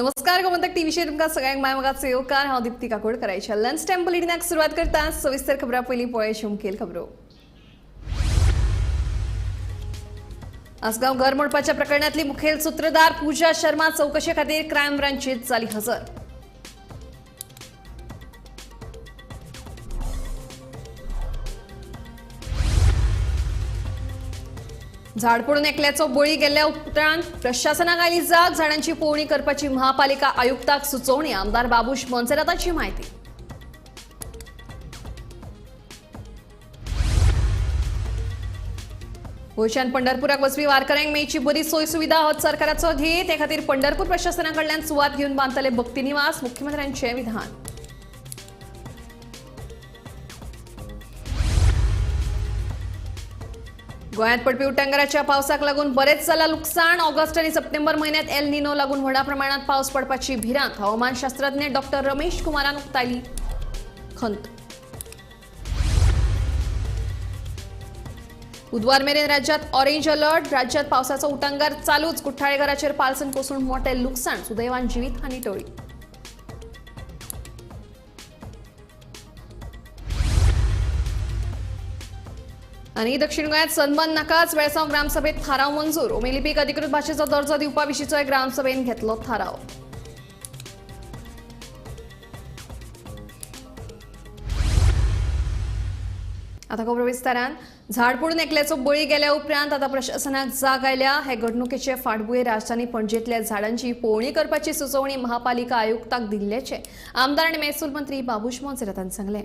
नमस्कार, गोमंतक टीव्हीचेर तुमकां सगळ्यांक माय मोगाचो येवकार. हांव दिप्ती काकोडकर. आयच्या लंच टायम बुलेटिनाक सुरवात करता. सविस्तर खबरां पयलीं पळोवया मुखेल खबरो. आसगांव घर मोडपाच्या प्रकरणातली मुखेल सूत्रधार पूजा शर्मा चौकशे खातीर क्रायम ब्रांचीत जाली हजर. झाड पडून एकल्याचो बळी गेल्ल्या उपरांत प्रशासनाक आयली जाग. झाडांची पळोवणी करपाची महापालिका आयुक्ताक सुचोवणी. आमदार बाबूश मोन्सेराताची म्हायती. गोंयच्यान पंढरपुराक वचपी वारकऱ्यांक मेळची बरी सोय सुविधा होच सरकाराचो ध्येय. ते खातीर पंढरपूर प्रशासना कडल्यान सुवात घेवन बांदतले भक्ती निवास, मुख्यमंत्र्यांचें विधान. गोंयांत पडपी उटंगाराच्या पावसाक लागून बरेच जाला लुकसाण. ऑगस्ट आनी सप्टेंबर म्हयन्यांत एल निनो लागून व्हडा प्रमाणात पावस पडपाची भिरांत. हवामान शास्त्रज्ञ डॉक्टर रमेश कुमारान उक्तायली खंत. बुधवार मेरेन राज्यात ऑरेंज अलर्ट. राज्यात पावसाचो उटंगार चालूच. कुठ्ठाळे घराचेर पालसण कोसळून मोठे लुकसाण. सुदैवान जिवीत हानी टळ्ळी. आनी दक्षिण गोंयांत सनबर्न नाकाच. वेळसांव ग्रामसभेत थाराव मंजूर. रोमी लिपीक अधिकृत भाशेचो दर्जो दिवपा विशींचोय ग्रामसभेन घेतलो थाराव. आता खबर विस्तारान. झाड पडून एकल्याचो बळी गेल्या उपरांत आता प्रशासनाक जाग आयल्या. हे घडणुकेचे फाटभुंयेर राजधानी पणजेंतल्या झाडांची पळोवणी करपाची सुचोवणी महापालिका आयुक्ताक दिल्ल्याचे आमदार आनी महसूल मंत्री बाबूश मोन्सेरातान सांगलें.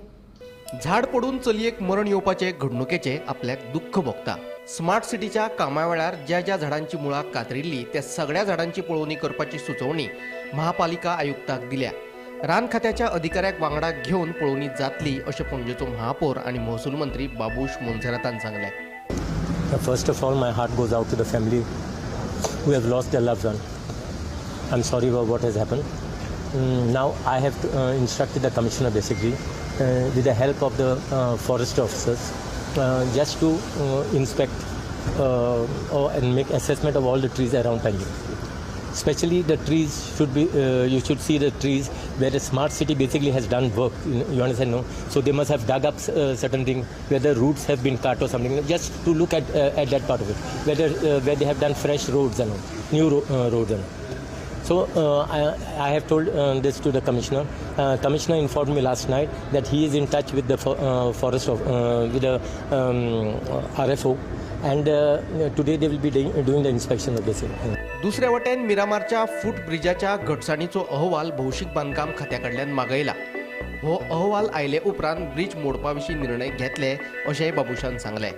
झाड पडून चलयेक मरण येवपाचे घडणुकेचे आपल्याक दुख्ख भोगता. स्मार्ट सिटीच्या कामा वेळार ज्या ज्या झाडांची मुळां कातरिल्ली त्या सगळ्या झाडांची पळोवणी करपाची सुचोवणी महापालिका आयुक्ताक दिल्या. रान खात्याच्या अधिकाऱ्याक वांगडा घेवन पळोवणी जातली अशें पणजेचो महापौर आनी महसूल मंत्री बाबूश मोन्सेरातान सांगलें. First of all, my heart goes out to the family who have lost their loved one. I am sorry about what has happened. Now I have instructed the commissioner basically with the help of the forest officers just to inspect and make assessment of all the trees around Panjim. Especially the trees should be, you should see the trees where the smart city basically has done work, you understand, no? So they must have dug up certain things where the roots have been cut or something, just to look at that part of it, whether where they have done fresh roads and all, new roads and all. So I have told this to the commissioner. Commissioner informed me last night that he is in touch with the forest of with the RFO, and today they will be doing the inspection of this. दुसऱ्या वटेन मिरामारच्या फूट ब्रिजाच्या घटसाणीचो अहवाल भौशीक बांदकाम खात्या कडल्यान मागयला. हो अहवाल आयले उपरांत ब्रिज मोडपा विशीं निर्णय घेतले अशेंय बाबूशान सांगलें.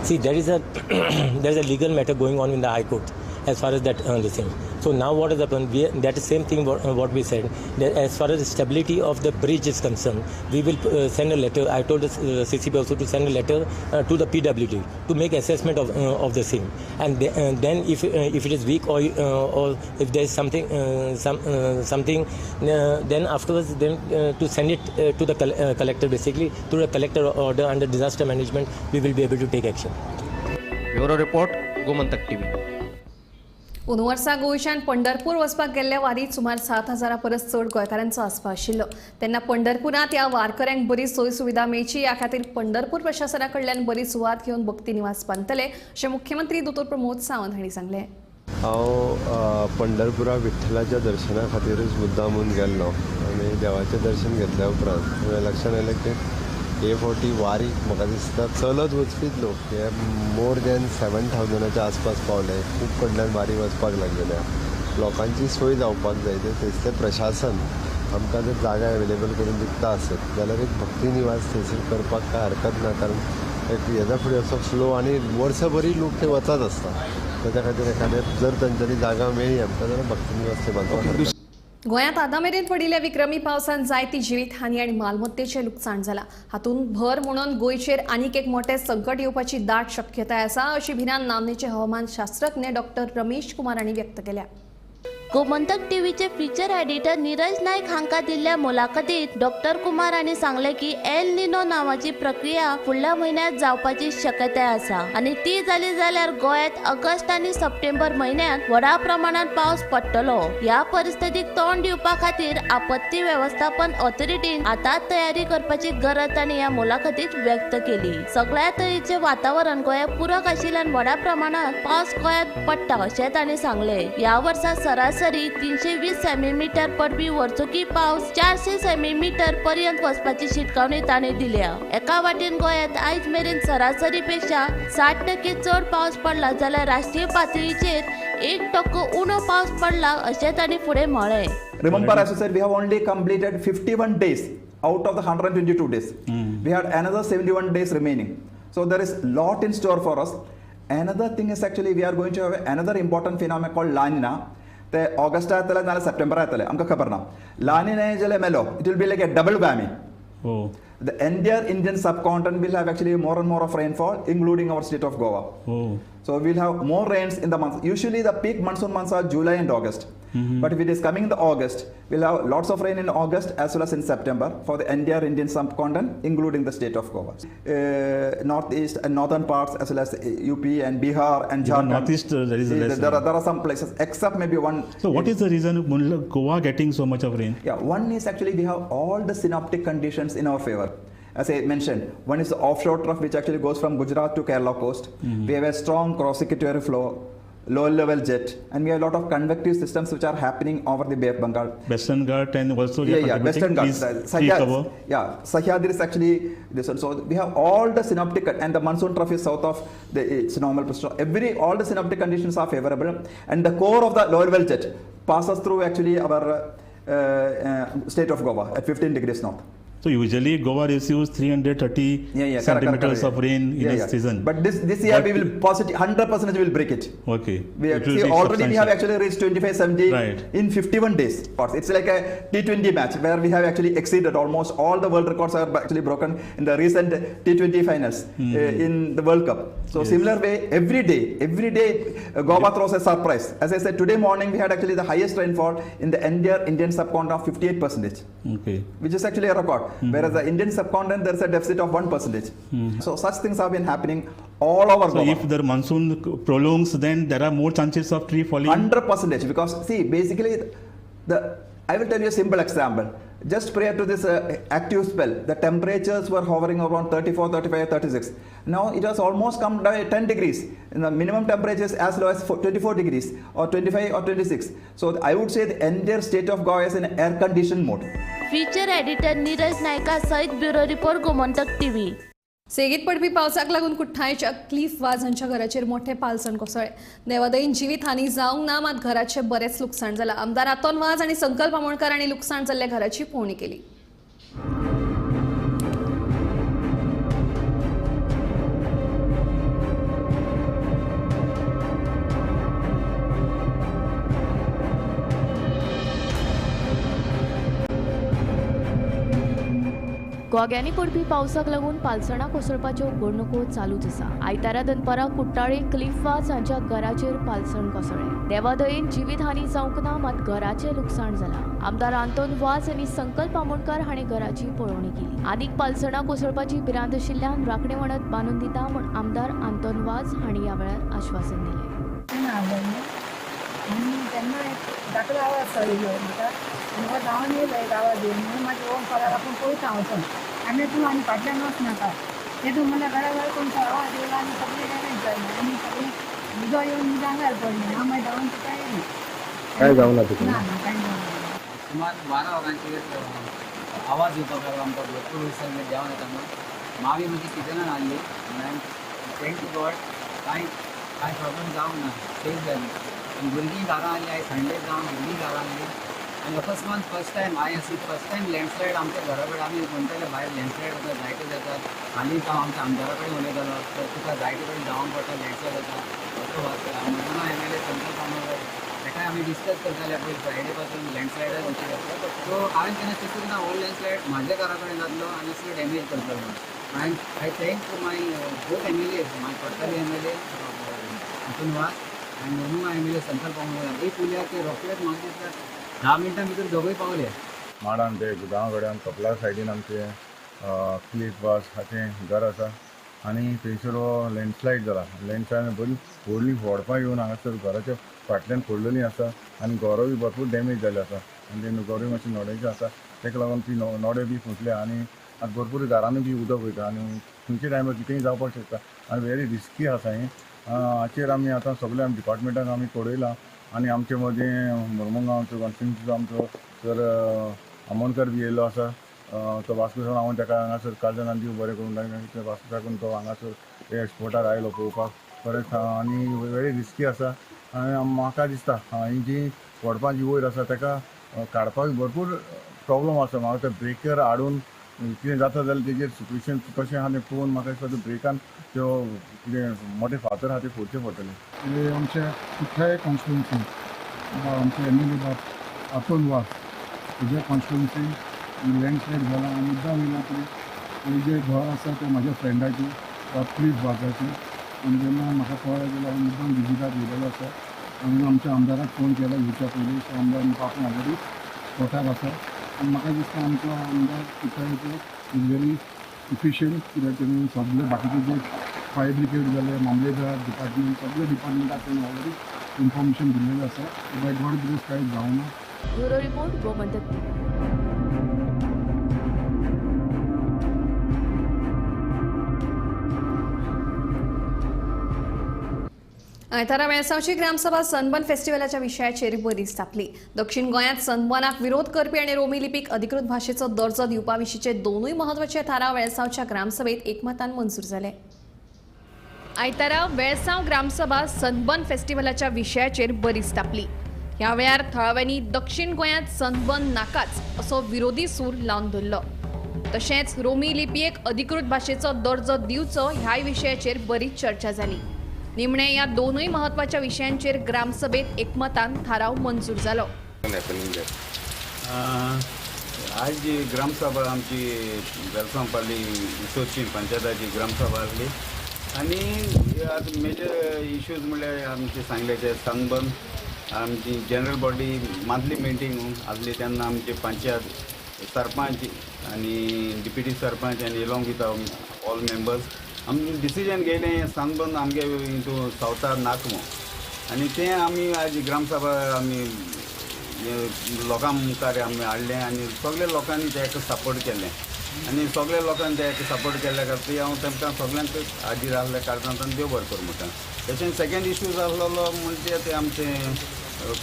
See, there is a legal matter going on in the High Court as far as that this thing. So now what has happened? That is same thing what we said. That as far as the stability of the bridge is concerned, we will send a letter. I told the CCB also to send a letter to the PWD to make assessment of the same. And then if it is weak or if there is something something, then afterwards then to send it to the collector, basically through the collector order under disaster management, we will be able to take action. Bureau report, Gomantak TV. अंदू वर्सा गोंयच्यान पंढरपूर वचपाक गेल्ल्या वारीत सुमार 7,000 परस चड गोंयकारांचो आसपाव आशिल्लो. तेन्ना पंढरपुरांत ह्या वारकऱ्यांक बरी सोय सुविधा मेळची ह्या खातीर पंढरपूर प्रशासना कडल्यान बरी सुवात घेवन भक्ती निवास बांदतले अशें मुख्यमंत्री दोतोर प्रमोद सावंत हांणी सांगलें. हांव पंढरपुरा विठ्ठलाच्या दर्शना खातीरूच मुद्दामून गेल्लो आनी देवाचें दर्शन घेतल्या उपरांत म्हज्या लक्षांत आयलें की हे फावटी वारी म्हाका दिसता चलत वचपीच लोक हे मोर दॅन 7,000 आसपास पावले. खूब कडल्यान वारी वचपाक लागलेल्या लोकांची सोय जावपाक जाय. ते थंयसरलें प्रशासन आमकां जर जागा एवेलेबल करून दिता आसत जाल्यार एक भक्ती निवास थंयसर करपाक कांय हरकत ना, कारण एक हेजा फुडें असो फ्लो आनी वर्सभरूय लोक थंय वचत आसता. ताच्या खातीर एखादें जर तांच्यांनी जागा मेळ्ळी आमकां जाल्यार भक्ती निवास थंय बांदपाक. गोंयांत आतां मेरेन पडिल्ल्या विक्रमी पावसान जायती जिवीत हानी आनी मालमत्तेचें लुकसाण जालां. हातूंत भर म्हणून गोंयचेर आनीक एक मोटें संकट येवपाची दाट शक्यताय आसा अशी भिरांत नामनेचे हवामान शास्त्रज्ञ डॉक्टर रमेश कुमार हांणी व्यक्त केल्या. गोमंतक टीव्हीचे फीचर एडिटर नीरज नाईक हांकां दिल्ल्या मुलाखतीत डॉक्टर कुमार हांणी सांगलें की एल निनो नांवाची प्रक्रिया फुडल्या म्हयन्यांत जावपाची शक्यताय आसा आनी ती जाली जाल्यार गोंयांत ऑगस्ट आनी सप्टेंबर म्हयन्यांत व्हडा प्रमाणात पावस पडटलो. ह्या परिस्थितीक तोंड दिवपा खातीर आपत्ती वेवस्थापन ऑथॉरिटीन आतांच तयारी करपाची गरज तांणी ह्या मुलाखतीत व्यक्त केली. सगळ्या तरेचे वातावरण गोंयाक पूरक आशिल्ल्यान व्हडा प्रमाणात पावस गोंयांत पडटा अशें तांणी सांगलें. ह्या वर्सा सरासरी 320 सेंटीमीटर पडपी वर्सुकी पावस 400 सेंटीमीटर पर्यंत वचपाची शिटकावणी तांणी दिल्या. एका वाटेन गोंयांत आयज मेरेन सरासरी पेक्षा 60% चड पावस पडला जाल्यार राष्ट्रीय पातळीचेर 1% उणो पावस पडला अशें तांणी फुडें म्हळें. Remember, as I said, we have only completed 51 days out of the 122 days. We had another 71 days remaining. So there is lot in store for us. Another thing is actually we are going to have another important phenomenon called La Nina. ते August येतले नाल्यार सप्टेंबर येतले आमकां खबर ना. La Nina जाल्यार मेलो, it will be like a double whammy. Oh. The entire Indian subcontinent will have actually more and more of rainfall, including our state of Goa. Oh. So we'll have more rains in the months. Usually the peak monsoon months are July and August. But if it is coming in the August, we'll have lots of rain in August as well as in September for the entire Indian subcontinent, including the state of Goa. Northeast and northern parts as well as UP and Bihar and Jharkhand. Northeast, there is less. There are some places except maybe one. So what is the reason of Goa getting so much of rain? Yeah, one is actually we have all the synoptic conditions in our favor. As I mentioned, one is the offshore trough which actually goes from Gujarat to Kerala coast. We have a strong cross-equatorial flow, low level jet, and we have a lot of convective systems which are happening over the Bay of Bengal. Western Ghat and also yeah, Western Ghat. Sahyadri is actually this one. So we have all the synoptic, and the monsoon trough is south of the its normal position. All the synoptic conditions are favorable, and the core of the low level jet passes through actually our state of Goa at 15 degrees north. So usually Goa receives 330 centimeters of rain in a season. But this year we will positive 100% will break it. Okay. We have, see, already we have actually reached 2570 in 51 days. It's like a T20 match where we have actually exceeded almost all the world records are actually broken in the recent T20 finals in the World Cup. So similar way, every day Goa throws a surprise. As I said, today morning we had actually the highest rainfall in the entire Indian subcontinent of 58%. Okay. Which is actually a record. Whereas the Indian subcontinent, there is a deficit of 1%. So such things have been happening all over So Goa. If the monsoon prolongs, then there are more chances of tree falling? 100%, because see, basically, I will tell you a simple example. Just prior to this active spell, the temperatures were hovering around 34, 35, 36. Now it has almost come down 10 degrees. And the minimum temperature is as low as 24 degrees or 25 or 26. So I would say the entire state of Goa is in air conditioned mode. Feature editor Neeraj नायका सहित bureau report Gomantak TV. सेगीत पडपी पावसाक लागून कुठ्ठाळेच्या Cliff वाज हांच्या घराचेर मोठे पालसण कोसळ्ळें. देवादयेन जिवीत हानी जावंक ना, मात घराचें बरेंच लुकसाण जालां. आमदार आंतोन वाज आनी संकल्प आमोणकर हांणी लुकसाण जाल्ल्या घराची पळोवणी केली. गोग्यांनी पडपी पावसाक लागून पालसणां कोसळपाच्यो घडणुको चालूच आसा. आयतारा दनपारां कुट्टाळे क्लिफ वाज हांच्या घराचेर पालसण कोसळ्ळें. देवादयेन जिवीत हानी जावंक ना, मात घराचें लुकसाण जालां. आमदार आंतोन वाज आनी संकल्प आमोणकर हांणी घराची पळोवणी केली. आनीक पालसणां कोसळपाची भिरांत आशिल्ल्यान राखणे वणत बांदून दिता म्हूण आमदार आंतोन वाज हांणी ह्या वेळार आश्वासन दिलें. आमी तूं आनी फाटल्यान वचनाका तेतून म्हणल्यार घरा कोण आवाज येयला आनी सगळें डॅमेज जालें आनी सगळें उदक येवन म्हज्या आंगार पडलें. हांव मागीर धांवन तुका येयलें. कांय जावना तुका? ना ना, कांय जावना. सुमार 12 वरांचेर आवाज येवपाक लागलो आमकां. भरपूर वयसान देंवन येता म्हणून मावी म्हजी किचनान आहली. Thank you God, कांय कांय प्रॉब्लम जावंक ना, सेफ जाली. आनी भुरगीं घरा आहली. आयज संडे जावन भुरगीं घरा आहली आनी अकस्मात फर्स्ट टायम हांवें अशी फर्स्ट टायम लँडस्लायड आमच्या घरा कडेन. आमी म्हणटाले भायर लँडस्लायड जाता, जायते जाता. हालींच हांव आमच्या आमदारा कडेन उलयतालो, तर तुका जायते कडेन धांवंक पडटा, लँडस्लायड जाता. असो मडगांव MLA संकल्प आमोणकर ताकाय आमी डिस्कस करताले पळय फ्रायडे पासून लँडस्लायडा विशय. सो हांवें केन्ना चिंतूंक ना हो लँडस्लायड म्हाज्या घरा कडेन जातलो आनी असलो डॅमेज करतलो म्हणून. हांवें I thank to my both MLAs, my Cortalim MLA Anton Vaz आनी मुरमुगांव एम एल ए संकल्प आमोणकर एक उलया ते रोखडेच म्हाका दिसता 10 मिनटां भितर दोगूय पावले. माडान ते गांव कडेन कपला सायडीन आमचे क्लिफ वास हाचें घर आसा आनी थंयसर हो लँडस्लायड जाला. लँडस्लायड बरी व्हडली व्हडपां येवन हांगासर घराच्या फाटल्यान पडलेलीं आसा आनी घरां बी भरपूर डॅमेज जाल्ले आसा आनी ते घरूय मातशें नोड्याचें आसा, ताका लागून ती नोडे बी फुटल्या आनी आतां भरपूर घरांनी बी उदक वयता आनी खंयच्या टायमार कितेंय जावपाक शकता आनी वेरी रिस्की आसा हें. हाचेर आमी आतां सगळे आमी डिपार्टमेंटाक आमी कळयलां आनी आमचे मदीं मुरमुगांवचो कॉन्स्टिट्युन्सीचो आमचो सर आमोणकर बी येयल्लो आसा, तो वास्को सावन हांव ताका हांगासर काळजान देव बरें करूं ताका वास्को साकून तो हांगासर एक्सपोर्टार आयलो पळोवपाक परत आनी वेरी रिस्की आसा. आनी म्हाका दिसता ही जी व्हडपां जी वयर आसा ताका काडपाक भरपूर प्रॉब्लम आसा. म्हाका ते ब्रेकर हाडून कितें जाता जाल्यार तेजेर सिट्युएशन कशें आहा तें पळोवन म्हाका दिसता ते ब्रेकान त्यो कितें मोटे फातर आहा ते फोडचे पडटले. आमच्या कुठ्ठाळे कॉन्स्टिट्युन्सी आमचे एम एल ए बाब आतोल वास हेज्या कॉन्स्टिट्युन्सी लँडस्लायड जाला. हांव मुद्दाम येयला तरी जें घर आसा तें म्हाज्या फ्रेंडाचें क्लिफ वाजाचें, आनी जेन्ना म्हाका कळ्ळें जाल्यार हांव मुद्दाम विजिटाक येयलेलो आसा आनी आमच्या आमदाराक फोन केला येवच्या पयलीं. सो आमदार म्हणटा आपूण ऑलरेडी स्पॉटार आसा आनी म्हाका दिसता आमचो आमदार कुठ्ठाळेचो is very efficient, कित्याक तेणें सगळे बाकीचे जे फायर ब्रिगेड जाले, मामलेदार डिपार्टमेंट, सगळे डिपार्टमेंटाक तेणें ऑलरेडी इन्फॉर्मेशन दिल्लेलें आसा. बाय गॉड ग्रेस कांय जावना. Bureau report, Gomantak. आयतारा वेळसांवची ग्रामसभा सनबर्न फेस्टिवलाच्या विशयाचेर बरीच तापली. दक्षिण गोंयांत सनबर्नाक विरोध करपी आनी रोमी लिपीक अधिकृत भाशेचो दर्जो दिवपा विशींचे दोनूय म्हत्वाचे थाराव वेळसांवच्या ग्रामसभेत एकमतान मंजूर जाले. आयतारा वेळसांव ग्रामसभा सनबर्न फेस्टिवलाच्या विशयाचेर बरीच तापली. ह्या वेळार थळाव्यांनी दक्षिण गोंयांत सनबर्न नाकाच असो विरोधी सूर लावन धरलो. तशेंच रोमी लिपयेक अधिकृत भाशेचो दर्जो दिवचो ह्याय विशयाचेर बरीच चर्चा जाली. निमणे ह्या दोनूय म्हत्वाच्या विशयांचेर ग्रामसभेत एकमतान थाराव मंजूर जालो. आज जी ग्रामसभा आमची वेलसांव पाली इसोची पंचायताची ग्रामसभा आसली आनी आज मेजर इश्यूज म्हणल्यार आमचे सांगले ते सनबर्न, आमची जनरल बॉडी मंथली मिटींग आसली तेन्ना आमचे पंचायत सरपंच आनी डिप्युटी सरपंच आनी एलोंग विथ ऑल मेंबर्स आमी डिसिजन घेयलें सनबर्न आमगे हितून सावथार नाका म्हूण आनी तें आमी आज ग्रामसभा आमी लोकां मुखार आमी हाडलें आनी सगळे लोकांनी तेका सपोर्ट केलें आनी सगळे लोकांनी तेका सपोर्ट केल्ल्या खातीर हांव तांकां सगळ्यांक हाजीर आसल्या कारणान देव बरें करूं म्हणटा. तशेंच सेकेंड इश्यूज आसलेलो म्हणजे ते आमचें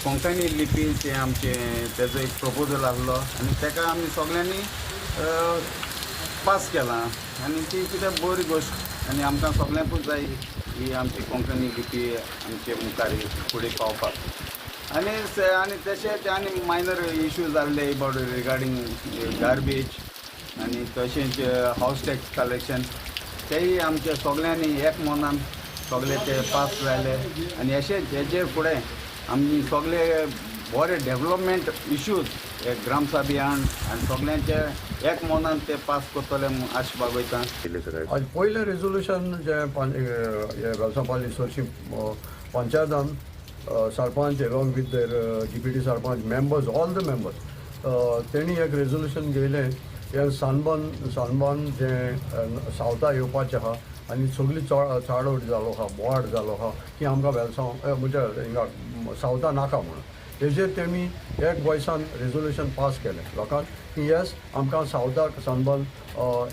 कोंकणी लिपी तें आमचें तेजो एक प्रपोजल आसलो आनी ताका आमी सगळ्यांनी पास केला आनी ती कितें बरी गोश्ट आनी आमकां सगळ्यांकूच जाय ही आमची कोंकणी लिपी आमचे मुखार फुडें पावपाक. आनी आनी तशेंच आनी मायनर इश्यूज जाल्ले अबावट रिगार्डींग गार्बेज आनी तशेंच हावस टॅक्स कलेक्शन तेय आमच्या सगळ्यांनी एक मनान सगळे ते पास जाले आनी अशेंच हेजे फुडें आमी सगळे बरे डेवलपमेंट इश्यूज हे ग्रामसभेन आनी सगळ्यांचे एक मनान ते पास करतले म्हूण आश बागयता. आज पयलें रेजोल्युशन जें वेलसांव पाली इसोची पंचायतान sarpanch along with their deputy sarpanch members all the members तेणी एक रेजोल्युशन घेयलें हें सनबर्न जें सावथा येवपाचें आहा आनी सगळी चाडवट जालो आहा, बोवाळ जालो आहा की आमकां वेलसांव म्हणजे हिंगा सावथा नाका म्हणून हेजेर तेमी एक वॉयसान रेजोल्युशन पास केलें लोकांक की येस आमकां सावथाक सनबर्न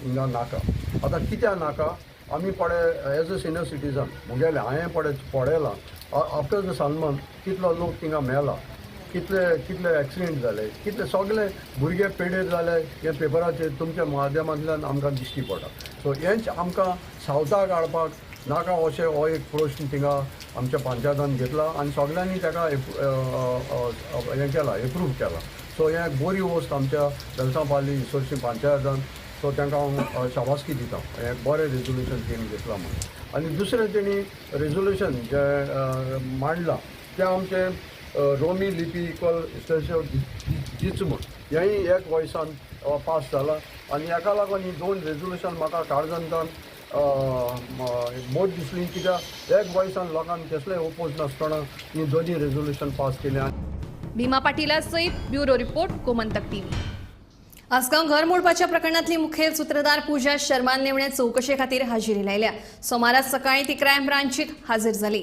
हिंगा नाका. आतां कित्याक नाका आमी पडे एज अ सिनियर सिटीजन मुगेलें हांवें पडे पळयलां आफ्टर the sunburn कितलो लोक थिंगा मेला, कितले कितले एक्सिडेंट जाले, कितले सगळे भुरगे पेडेर जाले हे पेपराचेर तुमच्या माध्यमांतल्यान आमकां दिश्टी पडटा. सो हेंच आमकां सावथाक हाडपाक नाका अशें हो एक प्रश्न थिंगा आमच्या पंचायतान घेतला आनी सगळ्यांनी ताका हें केलां, एप्रूव केलां. सो हें एक बरी वस्त आमच्या वेलसांव पाली इसोची पंचायतान. सो तांकां हांव शाबासकी दिता, हें बरें रेजोल्युशन तेणी घेतलां म्हणून. आनी दुसरें तेणी रेजोल्युशन जें मांडलां तें आमचें रोमी लिपी इक्वल इस्टेशन दिच म्हूण हेंय एक वॉयसान पास जालां आनी हेका लागून ही दोन रेजोल्युशन म्हाका काळजांतल्यान मत दिसली कित्याक एक वॉयसान लोकांक कसलेय ओपोज नासतना ही दोनूय रेजोल्युशन पास केलें. भीमा पाटीला सयत bureau report, Gomantak TV. Assagao घर मोडपाच्या प्रकरणातली मुखेल सूत्रधार पूजा शर्मान निमणे चवकशे खातीर हाजेरी लायल्या. सोमारा सकाळी ती क्रायम ब्रांचीत हाजीर जाली.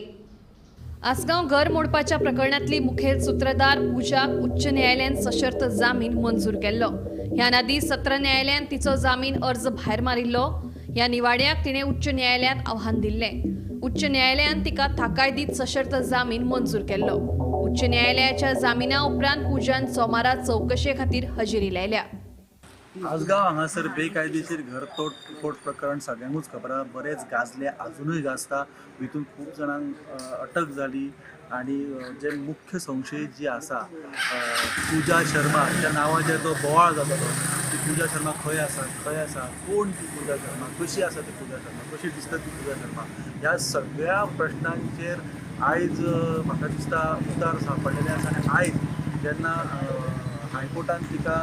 आसगांव घर मोडपाच्या प्रकरणातली मुखेल सूत्रधार पूजाक उच्च न्यायालयान सशर्त जामीन मंजूर केल्लो. ह्या आदीं सत्र न्यायालयान तिचो जामीन अर्ज भायर मारिल्लो. ह्या निवाड्याक तिणें उच्च न्यायालयांत आव्हान दिल्लें. उच्च न्यायालयान तिका थाकाय दीत सशर्त जामीन मंजूर केल्लो. उच्च न्यायालयाच्या जामिना उपरांत पूजान सोमारा चवकशे खातीर हजेरी लायल्या. आसगांव हांगासर बेकायदेशीर घर तोडफोड प्रकरण सगळ्यांकूच खबर आसा, बरेंच गाजले, आजुनूय गाजता. भितून खूब जाणांक अटक जाली आनी जे मुख्य संशयीत जी आसा पूजा शर्मा, त्या नांवाचेर जो बोवाळ जातालो ती पूजा शर्मा खंय आसा, खंय आसा, कोण ती पूजा शर्मा, कशी आसा ती पूजा शर्मा, कशी दिसता ती पूजा शर्मा, ह्या सगळ्या प्रश्नांचेर आयज म्हाका दिसता उतार सांपडलेलें आसा. आनी आयज जेन्ना हायकोर्टान तिका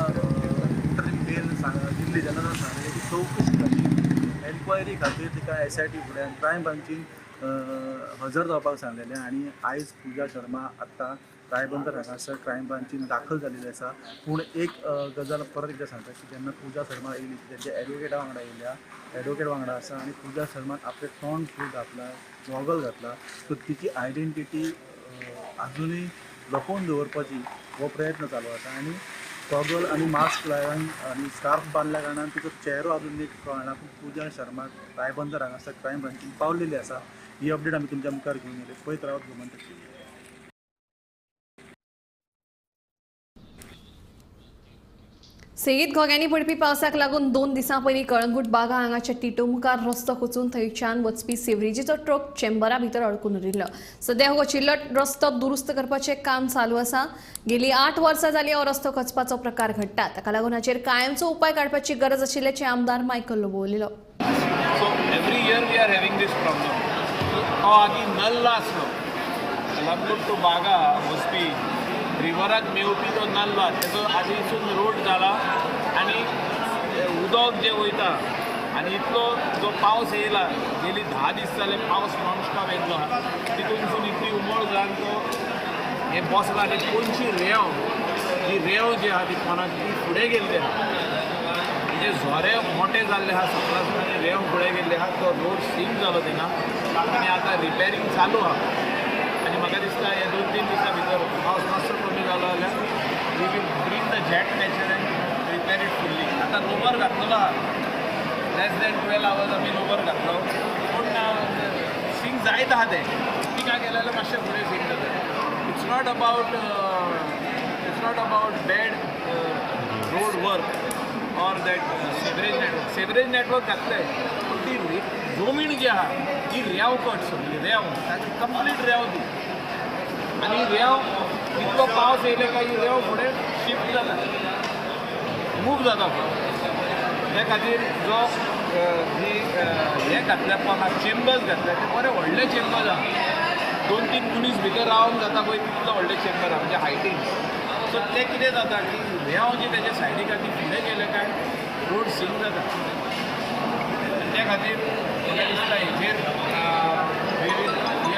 बेल दिल्ली तेन्ना सांगलें की चवकशी खातीर एन्क्वायरी खातीर तिका SIT फुड्यान क्रायम ब्रांचीन हजर जावपाक सांगलेलें. आनी आयज पूजा शर्मा आत्तां रायबंदर हांगासर क्रायम ब्रांचीन दाखल जालेली आसा. पूण एक गजाल परत एकदां सांगता की जेन्ना पूजा शर्मा येयली तेंच्या एडवोकेटा वांगडा येयल्या, एडवोकेट वांगडा आसा आनी पूजा शर्मान आपलें तोंड फूल घातलां, गॉगल घातला, सो तिची आयडेंटिटी आजुनूय लपोवन दवरपाची हो प्रयत्न चालू आसा. आनी गॉगल आनी मास्क लावन आनी स्कार्फ बांदल्या कारणान तिचो चेहरो अजून नीट कळना. पूण पूजा शर्मा रायबंदर हांगासर क्रायम ब्रांचीन पावलेली आसा. ही अपडेट आमी तुमच्या मुखार घेवन येयले. पळयत रावत गोमंतक टीव्ही. सेगीत घोग्यांनी पडपी पावसाक लागून 2 दिसां पयलीं कळंगूट बागा हांगाच्या टिटो मुखार रस्तो कोचून थंयच्यान वचपी सिवरेजीचो ट्रक चेंबरा भितर अडकून उरिल्लो. सद्या हो कोचिल्लो रस्तो दुरुस्त करपाचें काम चालू आसा. गेली 8 वर्सां जाली हो रस्तो खचपाचो प्रकार घडटा. ताका लागून हाचेर कायमचो उपाय काडपाची गरज आशिल्ल्याचें आमदार मायकल लोबो उलयलो. So every year we are having this problem. हो आदीं नल्ला आसलो, कलंगूट टू बागा वचपी रिवराक मेवपी तो नल्ला, तेजो आदींसून रोड जाला आनी उदक जें वयता आनी इतलो जो पावस येयला, गेली 10 दीस जाले पावस नॉनस्टॉप येयल्लो आहा, तितूनसून इतली उमळ जावन तो हें बसला आनी कोणची रेंव, ही रेंव जी आहा ती कोणाक ती फुडें गेल्ली आहा, म्हणजे झोरे मोठे जाल्ले आहा सकलासून आनी रेंव फुडें गेल्ले आहा, तो रोड सींक जालो तेन्ना आनी आतां रिपेरींग चालू आहा. आनी म्हाका दिसता हे 2-3 दिसां भितर पावस मातसो कमी जालो जाल्यार we will bring the jet patcher and repair it fully. आतां लोबर घातलेलो आहा, लेस दॅन 12 आवर्स आमी लोबर घातलो, पूण सिंक जायत आहा तें उदका गेलें जाल्यार मातशें फुडें सिंक जाता. It's not about bad road work or that sewerage network. Sewerage network घातलें पूण ती जमीन जी आहा ती रेंव कट सगळी रेंव, कंप्लीट रेंव ती, आनी रेंव इतलो पावस येयले काय ही रेंव फुडें शिफ्ट जाता, मूव जाता फुडें. त्या खातीर जो जी हें घातल्या पोना चेंबर्स घातल्या ते बरे व्हडले चेंबर्स आहा, 2-3 मनीस भितर रावंक जाता पळय तितलो व्हडले चेंबर आहा, म्हणजे हायटीन. सो तें कितें जाता की रेंव जी तेच्या सायडीक आहा ती फुडें गेले काय रोड सींक जाता. त्या खातीर म्हाका दिसता हेजेर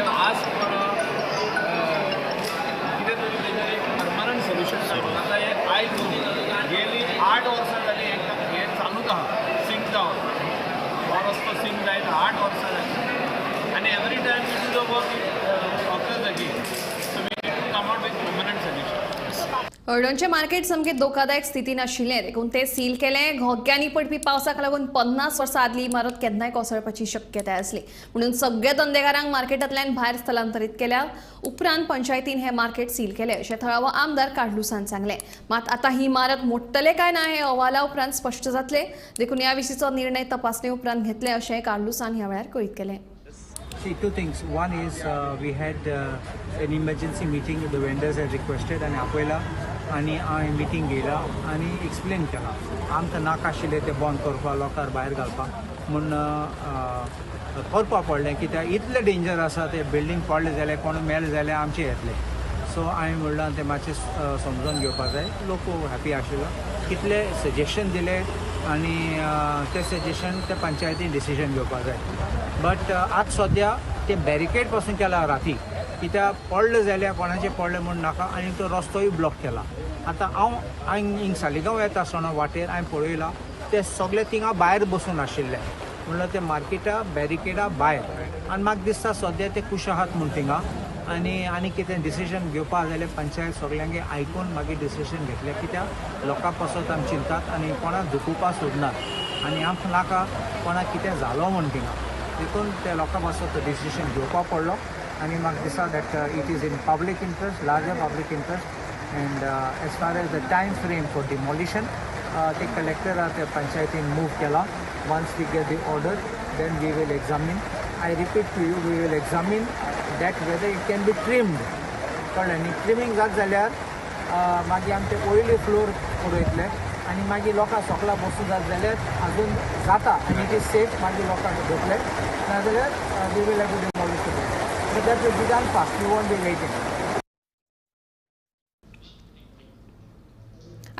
आस्क फॉर कितें तरी तेजेर एक परमनंट सोल्युशन काडून. आतां हें आयज गेली 8 वर्सां जालीं हें चालूच आहा, सिंक जावन हो रस्तो सिंक जायत 8 वर्सां जालीं आनी every time you do the work it occurs again. So we need to come out with permanent solution. हळदोणचें market सामकें धोकादायक स्थितीन आशिल्लें, देखून तें सील केलें. घोग्यांनी पडपी पावसाक लागून 50 वर्सां आदली इमारत केन्नाय कोसळपाची शक्यताय आसली, म्हणून सगळ्या धंदेकारांक मार्केटांतल्यान भायर स्थलांतरीत केल्या उपरांत पंचायतीन हें मार्केट सील केलें अशें थळावो आमदार कार्लुसान सांगलें. मात आतां ही इमारत मोडटले काय ना हें अहवाला उपरांत स्पश्ट जातलें, देखून ह्या विशींचो निर्णय तपासणे उपरांत घेतले अशें कार्लुसान ह्या वेळार कळीत केलें. See, two things. One is we had an emergency meeting, the vendors had requested, and आपयला आनी हांवें मिटींग घेयला आनी एक्सप्लेन केला आमकां नाका आशिल्लें तें बंद करपाक, लोकांक भायर घालपाक म्हूण करपाक पडलें कित्याक इतलें डेंजर आसा तें बिल्डींग पडलें जाल्यार कोण मेलें जाल्यार आमचें येतलें. सो हांवें म्हणलां तें मातशें समजून घेवपाक जाय. लोक हॅपी आशिल्लो, कितले सजेशन दिले आनी ते सजेशन ते पंचायतीन डिसिजन घेवपाक जाय. बट आतां सद्या ते बॅरिकेड पासून केला राती, कित्याक पडलें जाल्यार कोणाचें पडलें म्हूण नाका, आनी तो रस्तोय ब्लॉक केला. आतां हांव हिंग सालिगांव येता आसतना वाटेर हांवें पळयलां ते सगळे थिंगा भायर बसून आशिल्ले, म्हणल्यार ते मार्केटा बॅरिकेडा भायर. आनी म्हाका दिसता सद्या ते खूश आहात म्हूण थिंगा, आनी आनी कितें डिसिजन घेवपाक जाल्यार पंचायत सगल्यांगे आयकून मागीर डिसिजन घेतलें, कित्याक लोकां पासत आमी चिंतात आनी कोणाक दुखोवपाक सोदनात आनी आमकां नाका कोणाक कितें जालो म्हूण थिंगा, देखून ते लोकां पासत डिसिजन घेवपाक पडलो. आनी म्हाका दिसता that it is in public interest, larger public interest. And as far as the time frame for demolition, ते कलेक्टरा ते पंचायतीन मूव केला. Once we get the order then we will examine. I repeat to you, we will examine that whether it can be trimmed. कळ्ळें न्ही? Trimming जात जाल्यार मागीर आमी ते वयले फ्लोर उडयतले आनी मागीर लोकां सोकला बसूं जात जाल्यार अजून जाता आनी it is safe, मागीर लोकांक घेतले, नाजाल्यार we will have to demolish it. But that will be done fast, you won't be waiting.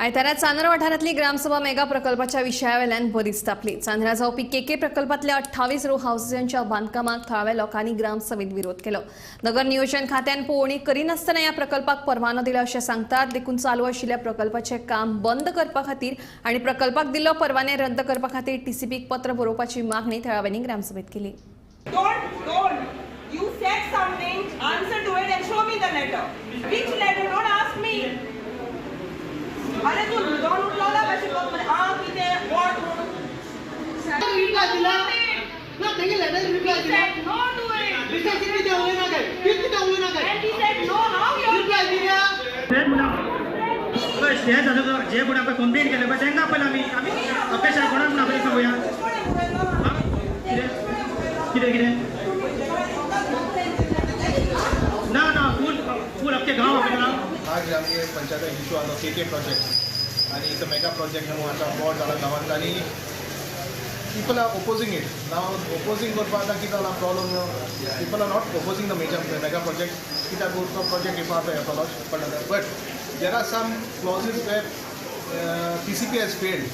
आयतारा चांदरा वाठारांतली ग्रामसभा मेगा प्रकल्पाच्या विशयावेल्यान बरीच तापली. चांदरा जावपी केके प्रकल्पांतल्या 28 रो हाऊसांच्या बांदकामाक थळाव्या लोकांनी ग्रामसभेत विरोध केलो. नगर नियोजन खात्यान पळोवणी करिनासतना ह्या प्रकल्पाक परवानो दिला अशें सांगतात. देखून चालू आशिल्ल्या प्रकल्पाचें काम बंद करपा खातीर आनी प्रकल्पाक दिल्लो परवाने रद्द करपा खातीर टीसीपीक पत्र बरोवपाची मागणी थळाव्यांनी ग्रामसभेत केली. You said something, answer to it and show me the letter. Which letter? Don't ask me. अरे तू दोन उठला कशी बघ हा किती what म्हणून रिप्लाय दिला ना तेंगे लेटर रिप्लाय दिला. No to it. Reply किती उलय ना काय, किती उलय ना काय. And he said no, how you reply दिला पळय हें जालें जे कोण आपण कंप्लेन केले पळय तांकां पयलीं आमी आमी अपेक्षा कोणाक म्हूण आपयता सांगुया. कितें कितें ना ना फूल फूल अख्खे गांव आपयता. आज आमगे पंचायत इशू आसा के के प्रोजेक्ट आनी it's a mega project म्हणून आतां बोर्ड जाला गांवांत आनी people are opposing it. Now opposing करपा आतां कितें जाला problem, people are not opposing the major mega project, कित्याक तो प्रोजेक्ट येवपा आतां येतलो पडटा. But there are some clauses where TCP has failed.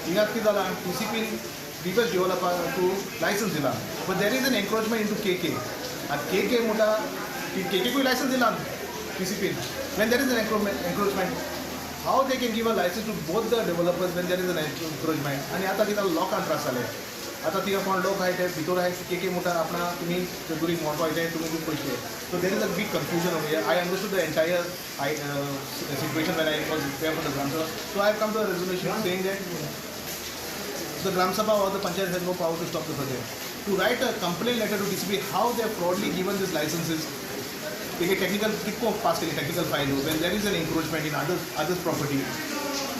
हिंगात कितें जालां, टीसीपीन प्रिवियस डेव्हलपर लायसन्स दिला, but there is an encroachment into K K. आतां के के म्हणटा के केकूय लायसन्स दिला TCP. When there is an encroachment, how they can give a license to both the developers when there is an encroachment? आनी आतां तिका लोकांक त्रास जाले. आतां तिका कोण लोक आहाय ते भितर आहाय के के म्हणटा आपणा तुमी दुरीग मोडपा वयताय तुमी खूब पयशे. So there is a big confusion over here. I understood the entire situation when I was there for the Gram Sabha. So I have come to a resolution saying that the Gram Sabha or the Panchayat has no power to stop the project. To write a complaint letter to TCP how they have fraudly given these licenses. Take a technical कितको pass केली technical file when there is an encroachment in others property.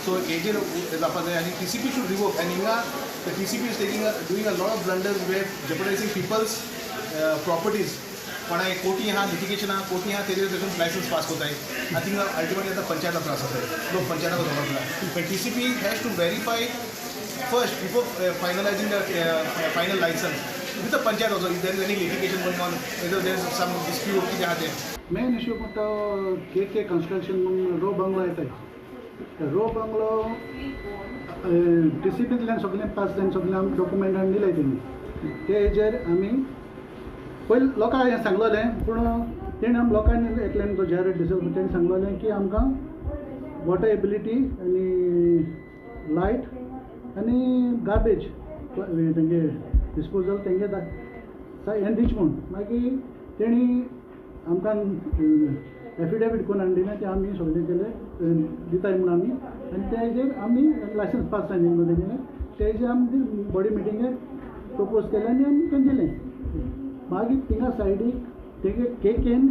So AJ जावपा जाय आनी TCP should revoke. And हिंगा the TCP is doing a lot of blunders where jeopardizing people's properties. कोणाक कोटी आहा litigation आहा कोटी आहा तेजेर तेतून लायसन्स पास कोताय आनी थिंगा अल्टिमेटली आतां पंचायताक त्रास जाताय, लोक पंचायताक खबर. But TCP has to verify first before finalizing the final license with the panchayat also, if there is any litigation going on, whether there is some dispute कितें आहा तें. मेन इशू म्हणटा के के कन्स्ट्रक्शन म्हणून रो bungalow येताय. रो bungalow टीसीपींतल्यान सगळें pass जावन सगळें आमी डॉक्युमेंट हाडून दिले तेणी. ते हेजेर आमी पयलीं लोकांक हें सांगलेलें, पूण तेणें आमी लोकांनी एकल्यान तो जायरात दिसलो तेणें सांगलेलें की आमकां वॉटर एबिलिटी आनी लायट आनी गार्बेज तेंगे डिस्पोजल तेंगे हें दिच म्हूण. मागीर तेणी आमकां एफिडेवीट करून हाडून दिलें, तें आमी सगळें केलें दिताय म्हूण आमी, आनी तेजेर आमी लायसन्स पास जालें म्हणून तेजें तेजेर आमी बॉडी मिटिंगेक प्रपोज केलें आनी आमी तें दिलें. मागीर थिंगा सायडीक तेगे केकेन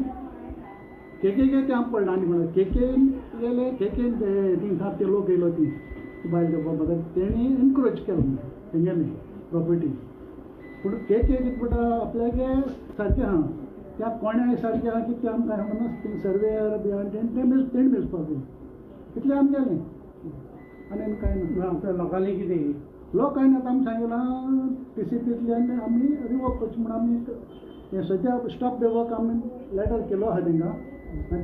केकेक तें आमकां पडलें आनी म्हणून केकेन गेले, केकेन थिंगा ते लोक येयलो ती बायल म्हाका तेणी एनक्रोच केलो तेंगेली प्रॉपर्टी. पूण केके कितें म्हणटा आपल्यागे सारकें आहा त्या कोण्या सारकें आहा की तें आमकां म्हणून थिंग सर्वेयर बी आनी तेणें तेणें मेजपाक जाय इतलें आमी गेलें आनी कांय ना. लोकांनी कितें लोक कांय ना, आतां आमी सांगिलां टीसीपींतल्यान आमी रिवोक करचें म्हूण आमी हें सद्या स्टॉप the work आमी लेटर केलो आहा तेंकां. आनी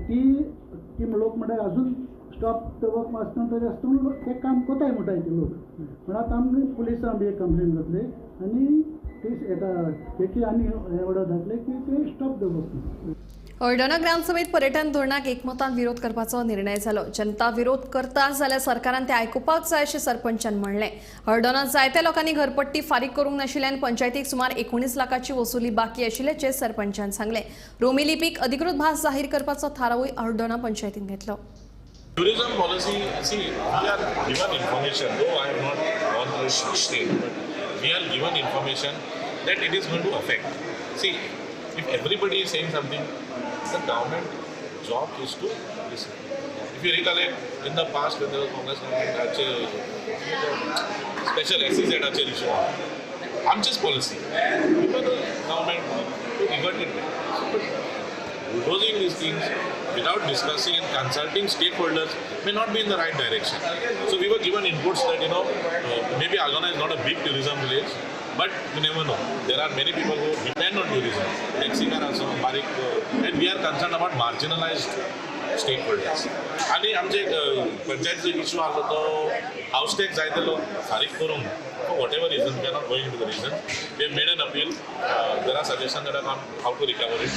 ती लोक म्हणटा अजून स्टॉप the work आसतना तरी आसतना ते काम कोताय म्हणटाय ते लोक. पूण आतां आमी पुलिसां बी एक कंप्लेन घातली आनी ती एका तेची आनी हें ऑर्डर घातले की ते स्टॉप the work. Aldona ग्रामसभेत पर्यटन धोरणाक एकमतान विरोध करपाचो निर्णय जालो. जनता विरोध करता जाल्यार सरकारान ते आयकुपाक जाय अशें सरपंचान म्हणलें. हळदोणा जायत्या लोकांनी घरपट्टी फारीक करूंक नाशिल्ल्यान पंचायतीक सुमार 19 लाखाची वसुली बाकी आशिल्ल्याचें सरपंचान सांगलें. रोमी लिपीक अधिकृत भास जाहीर करपाचो थारावूय हळदोणा पंचायतीन घेतलो. Tourism policy, see, we are given information, though I have not gone through state, but we are given information that it is going to affect. See, if everybody is saying something, the government job is to listen. If you recollect, in the past when there was Congress government, special SEZ issue, Amch's policy, because the government to revert it back. But bulldozing these things without discussing and consulting stakeholders may not be in the right direction. So we were given inputs that, you know, maybe Aldona is not a big tourism village, but you never know. There are many people who depend on tourism. Taxi car also, barik, and we are concerned about marginalized stakeholders. आणि आमचे पंचायतीचो issue आसलो तो हावस tax जाय ते लोक फारीक करूंक for whatever reason, we are not going into the reason. We have made an appeal. There are suggestions that are come how to recover it.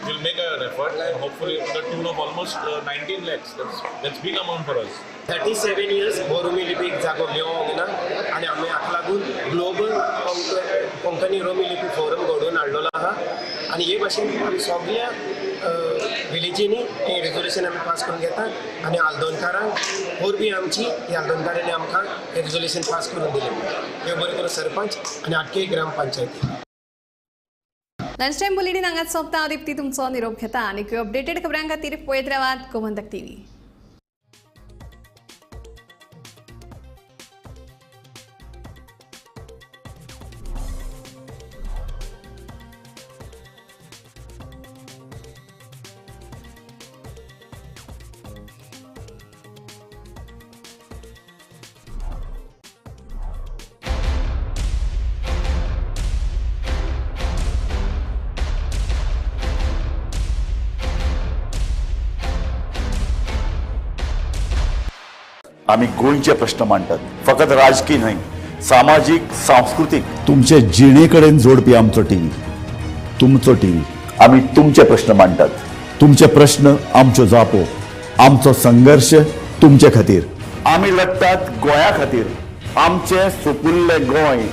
We'll make an effort and hopefully to the tune of almost 19 lakhs. That's big amount for us. 37 years हो रोमी लिपीक जागो मेळोंक ना आनी आमी हाका लागून global Konkani रोमी लिपी forum घडोवन हाडलेलो आहा आनी हे भाशेन आमी सगळ्या विलेजींनी हें रेजोल्युशन आमी पास करून घेता आनी आल्दोणकारांक वरवीं आमची ही आल्दोणकारांनी आमकां हें रेजोल्युशन पास करून दिलें. देव बरें करूं सरपंच आनी आटके ग्रामपंचायती. लंच टायम बुलेटीन हांगाच सोंपता. हांव दीप्ती तुमचो निरोप घेता आनी अपडेटेड खबरां खातीर पळयत रावात गोमंतक टीव्ही. आमी गोंयचे प्रश्न मांडटात, फकत राजकीय न्हय, सामाजीक, सांस्कृतीक, तुमचे जिणे कडेन जोडपी आमचो टीव्ही, तुमचो टीव्ही. आमी तुमचे प्रश्न मांडटात, तुमचे प्रश्न आमच्यो जापो, आमचो संघर्श तुमचे खातीर. आमी लढटात गोंया खातीर, आमचें सुपुल्लें गोंय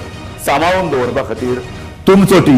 सांबाळून दवरपा खातीर. तुमचो टीव्ही.